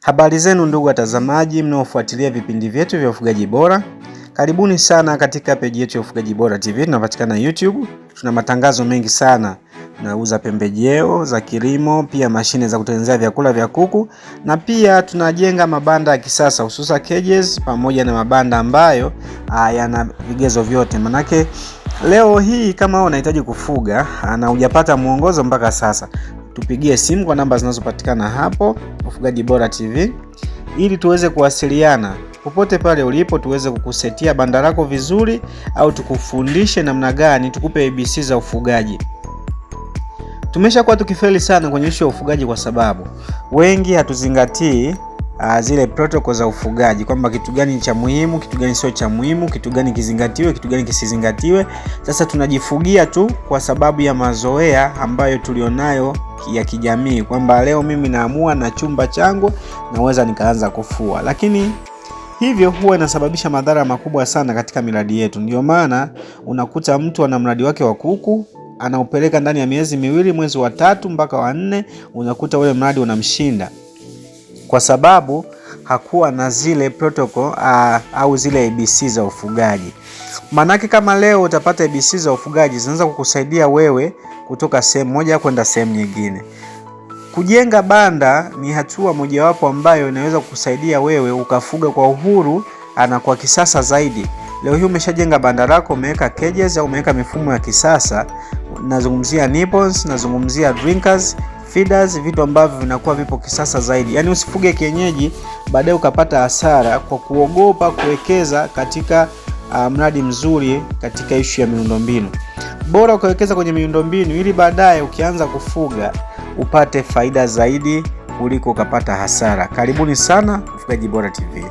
Habari zenu ndugu watazamaji mnaofuatilia vipindi vyetu vya ufugaji bora. Karibuni sana katika peji yetu ya Ufugaji Bora TV, tunapatikana YouTube. Tuna matangazo mengi sana, tunauza pembejeo za kilimo, pia mashine za kutengenezea vyakula vya kuku, na pia tunajenga mabanda ya kisasa hususa cages, pamoja na mabanda ambayo yana vigezo vyote. Manake leo hii kama unahitaji kufuga na hujapata mwongozo mpaka sasa, tupigie simu kwa namba zinazopatikana hapo Ufugaji Bora TV ili tuweze kuwasiliana popote pale ulipo, tuweze kukusetia banda lako vizuri, au tukufundishe namna gani, tukupe ABC za ufugaji. Tumeshakuwa tukifeli sana kwenye ishu ya ufugaji kwa sababu wengi hatuzingatii zile protocol za ufugaji kwamba kitu gani cha muhimu, kitu gani sio cha muhimu, kitu gani kizingatiwe, kitu gani kisizingatiwe. Sasa tunajifugia tu kwa sababu ya mazoea ambayo tulionayo ya kijamii kwamba leo mimi naamua na chumba changu naweza nikaanza kufua, lakini hivyo huwa inasababisha madhara makubwa sana katika miradi yetu. Ndio maana unakuta mtu ana mradi wake wa kuku anaupeleka ndani ya miezi miwili, mwezi wa tatu mpaka wa nne, unakuta ule mradi unamshinda kwa sababu hakuwa na zile protocol au zile ABC za ufugaji. Manake kama leo utapata ABC za ufugaji zinaweza kukusaidia wewe kutoka sehemu moja kwenda sehemu nyingine. Kujenga banda ni hatua mojawapo ambayo inaweza kukusaidia wewe ukafuga kwa uhuru na kwa kisasa zaidi. Leo hii umeshajenga banda lako, umeweka cages au umeweka mifumo ya kisasa, nazungumzia nipples, nazungumzia drinkers, feeders, vitu ambavyo vinakuwa vipo kisasa zaidi. Yaani usifuge kienyeji baadaye ukapata hasara kwa kuogopa kuwekeza katika mradi mzuri katika ishu ya miundombinu. Bora ukawekeza kwenye miundombinu ili baadaye ukianza kufuga upate faida zaidi kuliko ukapata hasara. Karibuni sana Ufugaji Bora TV.